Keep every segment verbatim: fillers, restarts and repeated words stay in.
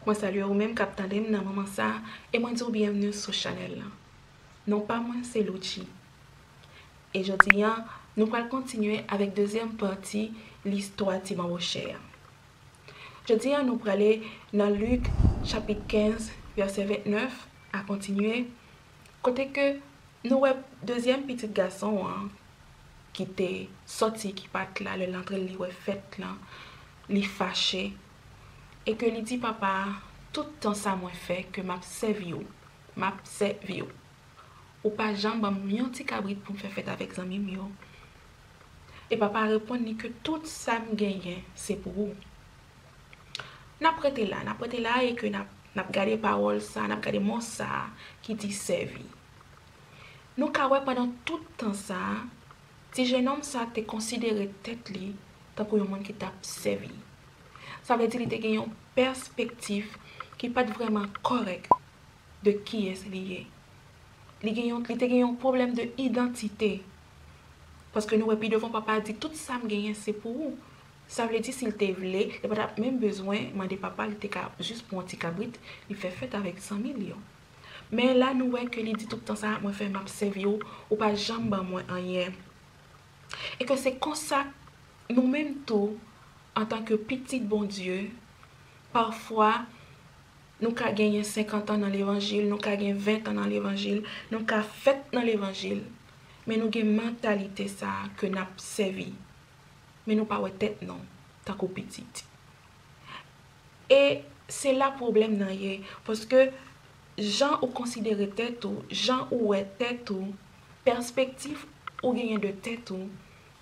Mwen salye ou menm k ap tande m nan moman sa a, e mwen di w byenvni sou chanèl lan. Non pa mwen se Loutchi. E jodi a, nou pral kontinye avèk dezyèm pati listwa ti manbo chè a. Jodi a, nou prale nan Lik chapit kenz, vèsè vennèf a kontinye, kote ke nou wè dezyèm pitit gason an ki te sòti, ki pa t la, lè l antre, li wè fèt lan, li fache, e ke li di papa a, "Tout tan sa mwen fè ke m ap sèvi w, m ap sèvi w. Ou pa janm ban m yon ti kabrit pou m fè fèt avèk zanmi m yo." E papa a reponn li ke, "Tout sa m genyen, se pou ou." N ap rete la, n ap rete la e ke n ap, n ap gade pawòl sa, n ap gade mo sa ki di sèvi. Nou ka wè pandan tout tan sa a, ti jennonm sa te konsidere tèt li tankou yon moun ki t ap sèvi. Sa vle di li te gen yon pèspektiv ki pa t vrèman kòrèk de kiyès li ye. Li gen yon, li te gen yon pwoblèm de idantite. Paske nou wè pi devan papa a di, "Tout sa m genyen se pou ou." Sa vle di si l te vle, li pa t ap menm bezwen mande papa, li te ka jis pran yon ti kabrit, li fè fèt avèk zanmi l yo. Men la nou wè ke li di, "Tout tan sa mwen fè m ap sèvi w, ou pa janm ban mwen anyen." E ke se konsa nou menm tou, antanke pitit Bondye, pafwa nou ka genyen senkant an nan levanjil, nou ka gen ven tan nan levanjil, nou ka fèt nan levanjil, men nou gen mantalite sa a ke n ap sèvi, men nou pa wè tèt nou tankou pitit. E se la pwoblèm nan ye, paske jan ou konsidere tèt ou, jan ou wè tèt ou, pèspektiv ou genyen de tèt ou,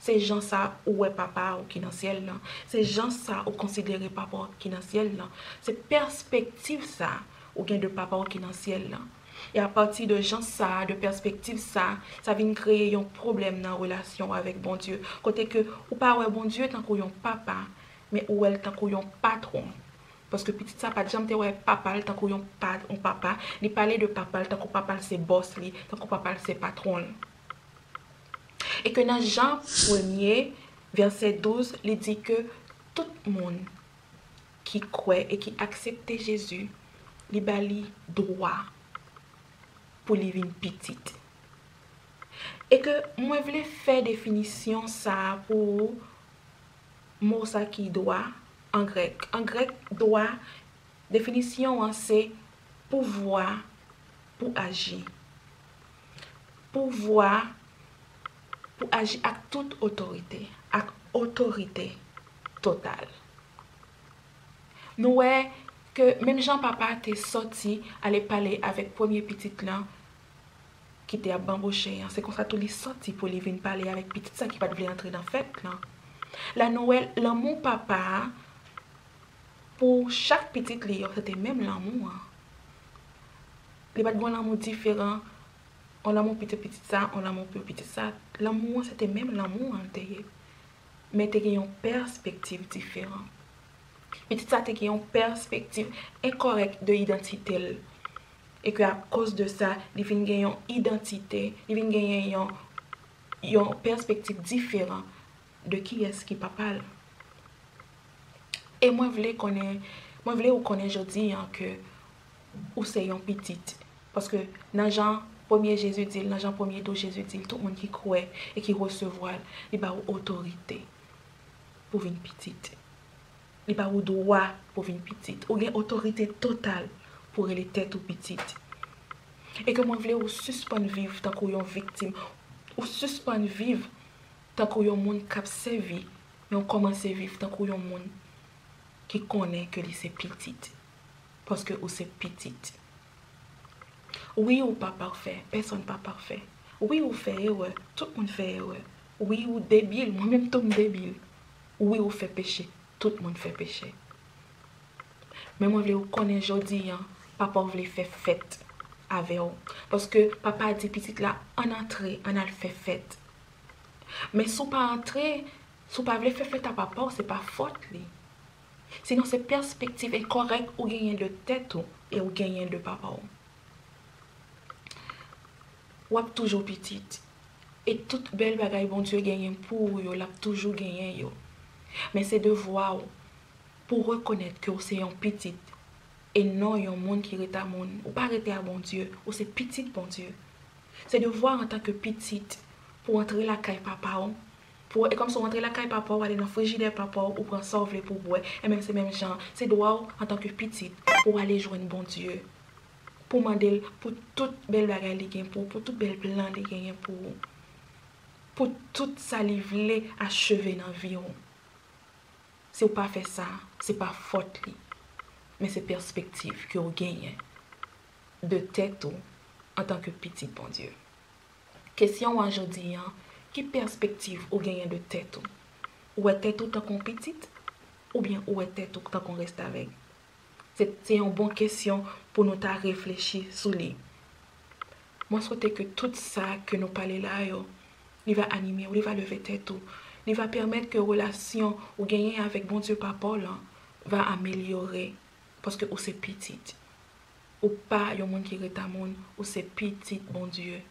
se jan sa ou wè papa ou ki nan syèl lan, se jan sa ou konsidere papa ou ki nan syèl lan, se pèspektiv sa ou gen de papa ou ki nan syèl lan. E apati de jan sa, de pèspektiv sa, sa vin kreye yon pwoblèm nan relasyon w avèk Bondye, kote ke ou pa wè Bondye tankou yon papa, men ou wè l tankou yon patwon. Paske pitit sa pa t janm te wè papa l tankou yon pa, yon papa. Li pale de papa l tankou papa l se bòs li, tankou papa l se patwon l. E ke nan Jan premye, vèsè douz, li di ke tout moun ki kwè e ki aksepte Jezi, li ba li dwa pou li vin pitit. E ke mwen vle fè definisyon sa a pou ou, mo sa ki dwa an grèk. An grèk, dwa, definisyon an se pouvwa pou aji. Pouvwa pou aji ak tout otorite, ak otorite total. Nou wè ke menm jan papa a te sòti ale pale avèk premye pitit lan ki te ap banboche an, se konsa tou li sòti pou li vin pale avèk pitit sa ki pa t vle antre nan fèt lan. La nou wè lanmou papa a pou chak pitit li yo, se te menm lanmou an. Li pa t gen yon lanmou diferan, yon lanmou pou pitit sa, yon lanmou pou pitit sa. Lanmou an se te menm lanmou an l te ye. Men te gen yon pèspektiv diferan. Pitit sa te gen yon pèspektiv enkòrèk de idantite l. E ke akoz de sa, li vin gen yon idantite, li vin genyen yon, yon pèspektiv diferan de kiyès ki papa l. E mwen vle konnen, mwen vle ou konnen jodi an ke ou se yon pitit. Paske nan jan premye Jezi di l, nan jan premye do Jezi di l, tout moun ki kwè e ki resevwa l, li ba ou otorite pou vin pitit. Li ba ou dwa pou vin pitit. Ou gen otorite total pou rele tèt ou pitit. E ke mwen vle ou sispann viv tankou yon viktim. Ou sispann viv tankou yon moun k ap sèvi, men ou kòmanse viv tankou yon moun ki konnen ke li se pitit. Paske ou se pitit. Wi, ou pa pafè, pèsonn pa pafè. Wi, ou fè erè, tout moun fè erè. Wi, ou debil, mwen menm tou m debil. Wi, ou fè peche, tout moun fè peche. Men mwen vle ou konnen jodi an, papa w vle fè fèt avè w. Paske papa a di pitit la, "Ann antre, ann al fè fèt." Men si w pa antre, si w pa vle fè fèt a papa w, se pa fòt li. Sinon, se pèspektiv enkòrèk ou genyen de tèt ou e ou genyen de papa w. W ap toujou pitit. E tout bèl bagay Bondye genyen pou ou yo, l ap toujou genyen yo. Men se devwa w pou w rekonèt ke w se yon pitit E non yon moun ki rete a moun. Ou pa rete a Bondye, ou se pitit Bondye. Se devwa antanke pitit pou w antre lakay papa w. Pou, e kòmsi w antre lakay papa w, w ale nan frijidè papa w, ou pran sa w vle pou w bwè. E menm se menm jan, se dwa w antanke pitit pou w ale jwenn Bondye. Pou w mande l pou tout bèl bagay li gen pou w, pou tout bèl plan li genyen pou ou. Pou tout sa li vle acheve nan vi w. Si w pa fè sa, se pa fòt li, men se pèspektiv ke w genyen de tèt ou antanke pitit Bondye. Kesyon an jodi an, ki pèspektiv ou genyen de tèt ou? Ou wè tèt ou tankou yon pitit? Oubyen ou wè tèt ou tankou yon restavèk? Se, se yon bon kesyon pou nou ta reflechi sou li. Mwen swete ke tout sa ke nou pale la yo, li va anime w, li va leve tèt ou, li va pèmèt ke relasyon ou genyen avèk Bondye Papa w lan va amelyore, paske ou se pitit. Ou pa yon moun ki rete a moun, ou se pitit Bondye.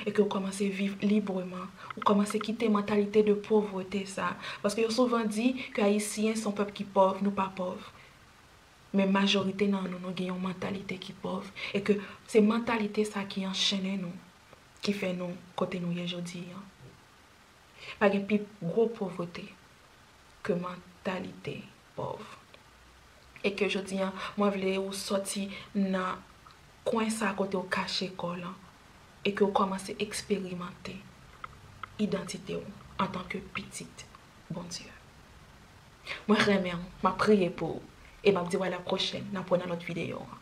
E ke ou kòmanse viv libreman, ou kòmanse kite mantalite de povrete sa. Paske yo souvan di ke Ayisyen se yon pèp ki pòv, nou pa pòv. Men majorite nan nou, nou gen yon mantalite ki pòv. E ke se mantalite sa ki anchennen nou, ki fè nou kote nou ye jodi an. Pa gen pi gwo povrete ke mantalite pòv. E ke jodi an, mwen vle ou sòti nan kwen sa kote ou kache kò w lan, e ke ou kòmanse eksperimante idantite w antanke pitit Bondye. Mwen renmen w, m ap priye pou ou, e m ap di w a la pwochèn, n ap wè nan lòt videyo an.